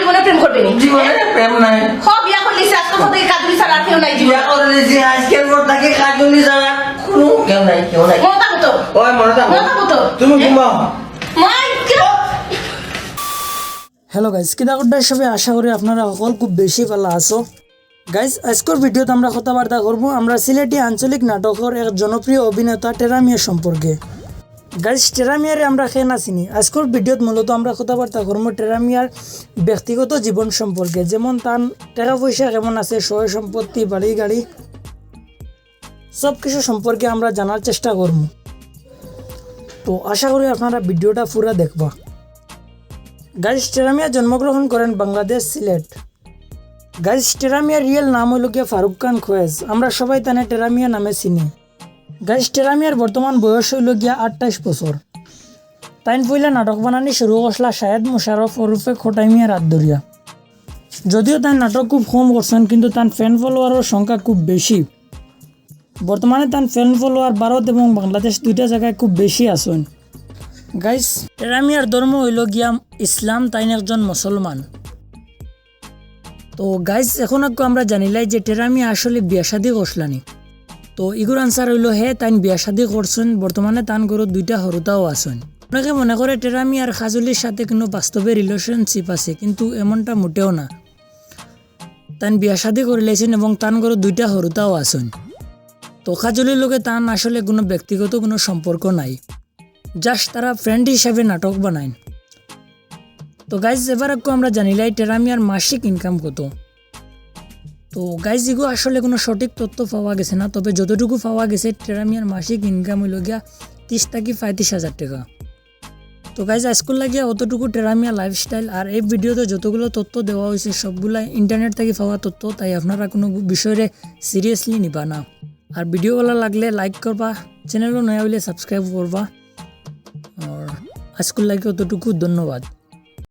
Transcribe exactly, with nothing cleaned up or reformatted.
মনে প্রেম করবে নি। জীবনে প্রেম নাই। হ, বিয়া করলিছে, আজকে কত কাজুরি ছাড়া আর কেউ নাই জীবনে। বিয়া করলিছি, আজকের পর থাকি কাজুরি ছাড়া কোনো কেউ নাই, কেউ নাই। মনে থাকবো তো? ওই মনে থাকবো। মনে থাকবো তো? তুমি ঘুমাও। মাই গড। হ্যালো গাইস, কিতা করতায় সবে? আশা করি আপনারা সকল খুব বেশি ভালা আছো। গাইস, আজকের ভিডিওত আমরা কথাবার্তা করবো আমরা সিলেটি আঞ্চলিক নাটকর এক জনপ্রিয় অভিনেতা টেরা মিয়া সম্পর্কে। গাইস, টেরা মিয়ারে আমরা কে না চিনি। আজকের ভিডিওত মূলত আমরা কথাবার্তা করবো টেরা মিয়ার ব্যক্তিগত জীবন সম্পর্কে, যেমন তান টাকা পয়সা কেমন আছে, সয় সম্পত্তি, বাড়ি গাড়ি, সব কিছু সম্পর্কে আমরা জানার চেষ্টা করবো। তো আশা করি আপনারা ভিডিওটা পুরা দেখবা। গাইস, টেরা মিয়া জন্মগ্রহণ করেন বাংলাদেশ, সিলেট। গাইস, টেরা মিয়ার রিয়েল নাম অইল গিয়া ফারুক খান খোয়েজ, আমরা সবাই তানে টেরা মিয়া নামে চিনি। গাইস, টেরা মিয়ার বর্তমান বয়স অইল গিয়া আটাইশ বছর। তাইন পয়লা নাটক বানানি শুরু করছলা শাহেদ মোশাররফ ওরফে খোটাই মিয়ার আত ধরিয়া। যদিও তাইন নাটক খুব কম করছইন, কিন্তু তান ফ্যান ফলোয়ারর সংখ্যা খুব বেশি। বর্তমানে তান ফ্যান ফলোয়ার ভারত এবং বাংলাদেশ দুইটা জাগায় খুব বেশি আছইন। গাইস, টেরা মিয়ার ধর্ম অইল গিয়া ইসলাম, তাইন একজন মুসলমান। তো গাইস, এখন আকু আমরা জানিলাই যে টেরা মিয়া আসলে বিয়া শাদি করছলা নি। তো ইগুর আনসার অইল হে, তাইন বিয়া শাদি করছইন, বর্তমানে তান ঘরো দুইটা হুরুতাও আছইন। অনেকে মনে করে টেরা মিয়ার কাজলির সাথে কোনো বাস্তবে রিলেশনশিপ আছে, কিন্তু এমনটা মোটেও না। তান বিয়া শাদি করিলাইছইন এবং তান ঘরো দুইটা হুরুতাও আছইন। তো কাজলির লগে তান আসলে কোনো ব্যক্তিগত কোনো সম্পর্ক নাই, জাস্ট তারা ফ্রেন্ড হিসাবে নাটক বানাইন। তো গাইস, এবার আকু আমরা জানিলাই টেরা মিয়ার মাসিক ইনকাম কত। তো গাইস, ইগু আসলে কোনো সঠিক তথ্য পাওয়া গেছে না, তবে যতটুকু পাওয়া গেছে টেরা মিয়ার মাসিক ইনকাম অইল গিয়া তিশ থাকি পঁয়ত্রিশ হাজার টাকা। তো গাইস, আজকুর লাগিয়া অতটুকু টেরা মিয়া লাইফস্টাইল। আর এই ভিডিওতে যতগুলো তথ্য দেওয়া হয়েছে সবগুলা ইন্টারনেট থাকি পাওয়া তথ্য, তাই আপনারা কোনো বিষয়রে সিরিয়াসলি নিবা না। আর ভিডিও ভালা লাগলে লাইক করবা, চ্যানেলও নয়া অইলে সাবস্ক্রাইব করবা। আর আজকুর লাগি অতটুকু, ধন্যবাদ।